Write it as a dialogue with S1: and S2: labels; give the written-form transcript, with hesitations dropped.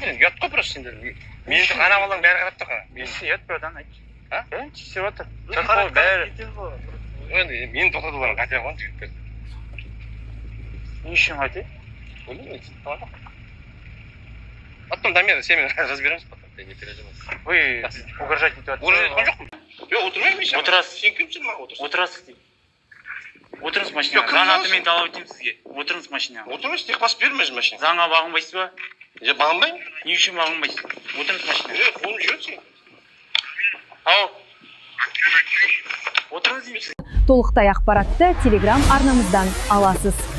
S1: жатыр енді, ұят қой просто сендер. Мен ана баланың бәрі қарап тұр, қара.
S2: Не ұят, братан, айтшы?
S1: А?
S2: Бәрін тексеріп жатыр. Қой, бәрі.
S1: Енді мені тоқтатуларың қате ғой, жігіттер.
S2: Не үшін қате?
S1: Білмеймін, енді. Потом, Дамир, сенімен разберемся потом, ты не переживай.
S2: Вы угрожать етіп жатырсыз.
S1: Угрожать еткен жоқпын. Жоқ, отырмаймын мен.
S2: Отырасыз.
S1: Сен кімсің маған отырсың?
S2: Отырасыз деймін. Отырыңыз машинаға.
S1: Жоқ, кім
S2: Заң
S1: аласың?
S2: атымен талап етемін сізге. Отырыңыз машинаға.
S1: Отырмайсың, тек басып бермеші машина.
S2: Заңға бағынбайсыз ба?
S1: Я бағынбаймын.
S2: Не үшін бағынбайсыз? Отырыңыз машинаға.
S1: Е, қолым жүреді сен.
S2: Ау, отырыңыз деймін сізге.
S3: Толықтай ақпаратты Телеграм арнамыздан аласыз.